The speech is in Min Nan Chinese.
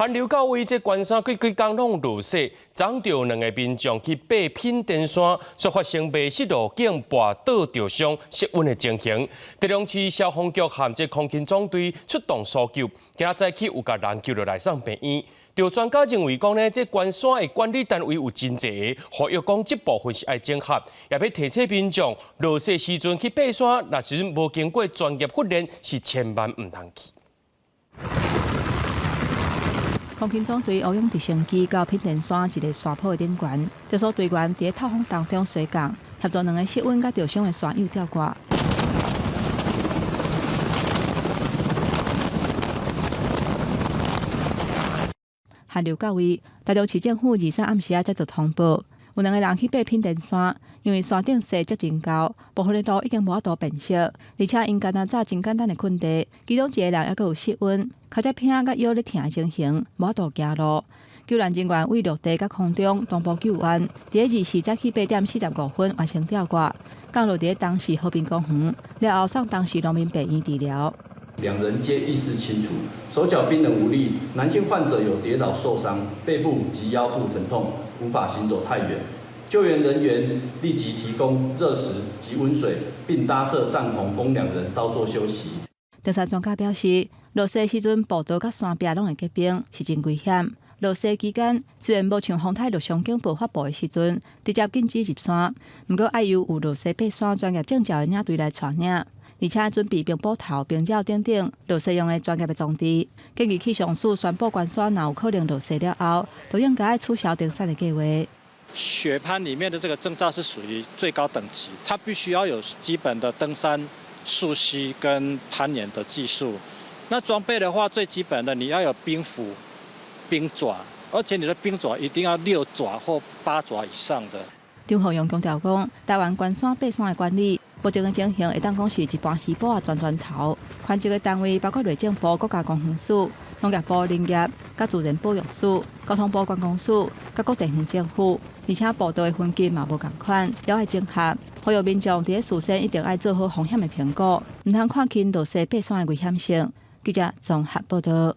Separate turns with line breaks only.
寒流到位，這關山幾幾工攏落雪，昨就兩个民眾去爬品田山，煞發生迷失路徑、跋倒著傷、失溫的情形。基隆市消防局和這空勤總隊出動搜救，今仔早起有共人救落來送病院。著專家認為講呢，這關山的管理單位有真濟个，呼籲講這部分是愛整合，也欲提醒民眾落雪時陣去爬山，若是無經過專業訓練，是千萬毋通去。
空勤總隊烏勇直升機到品田山一个山坡的頂懸，特搜隊員佇咧透風當中垂降，協助兩个失溫佮著傷的山友吊掛。寒流到位，台中市政府23暗時仔接到通報，有兩个人去爬品田山，因為山頂雪質真厚，部分的路已經無法度辨識，而且𪜶敢若紮真簡單的困地，其中一个人猶閣有失溫，跤脊骿佮腰咧疼的情形，無法度行路。救援人員為陸地佮空中同步救援，佇咧24早起8點45分完成吊掛，降落佇咧東勢和平公園，了後送東勢農民病院治療。
兩人皆意識清楚，手腳冰冷無力。男性患者有跌倒受傷，背部及腰部疼痛，無法行走太遠。救援人員立即提供熱食及溫水，並搭設帳篷供兩人稍作休息。
登山專家表示，落雪時陣步道佮山壁攏會結冰，是真危險。落雪期間雖然無像風颱陸上警報發布的時陣直接禁止入山，毋過愛由有落雪爬山專業證照的領隊來帶領。而且準備冰斧頭、冰爪等等落雪用的專業的裝置。建議氣象署宣布關山若有可能落雪了後，都應該取消登山的計劃。
雪攀裡面的這個證照是屬於最高等級，它必須要有基本的登山溯溪跟攀岩的技術。那裝備的話，最基本的你要有冰斧、冰爪，而且你的冰爪一定要6爪或8爪以上的。
張浩陽強調講，台灣關山爬山的管理，目前的情形會當講是一盤魚脯仔全全頭。牽涉的單位包括內政部國家公園署、農業部林業、佮自然保育署、交通部觀光署、佮各地方政府，而且步道的分級嘛無仝款，猶愛整合。呼籲民眾佇咧事先一定愛做好風險的評估，毋通看輕落雪爬山的危險性。記者綜合報導。